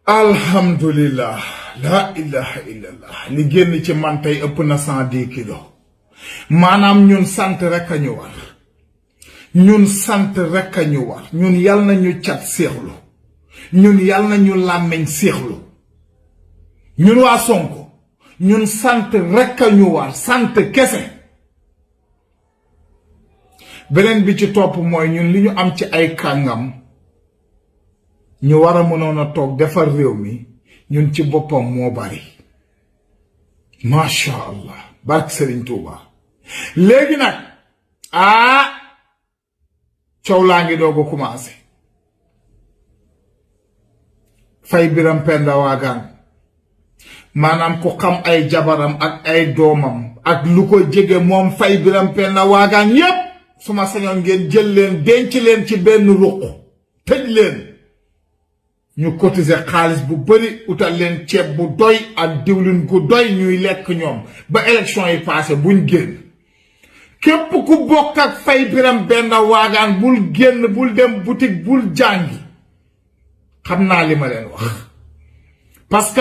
alhamdulillah la ilaha illallah li génn ci man tey ëpp na 110 kilos maanaam ñun sant rek a ñu war ñun sant rek a ñu war ñun yal nañu cat seexlu ñun yal nañu làmmeñ seexlu ñun waa Sonko ñun sant rek a ñu war sant kese beneen bi ci topp mooy ñun li ñu am ci ay kàngam ñu war a mënoon a toog defar réew mi ñun ci boppam moo bari masha Allah barke Serigne Touba léegi nag coow laa ngi doog a commencé Faye Biram Penda Waagaan maanaam ku xam ay jabaram ak ay doomam ak lu ko jege moom Faye Biram Penda Waagaan yépp suma sañoon ngeen jël leen denc leen ci benn ruq tëj leen ñu cotiser xaalis bu bari utal leen ceeb bu doy ak diwlin gu doy ñuy lekk ñoom ba élection yi passé buñ génn képp ku bokk ak Faye Biram Penda Waagaan bul génn bul dem boutique bul jàngi xam naa li ma leen wax parce que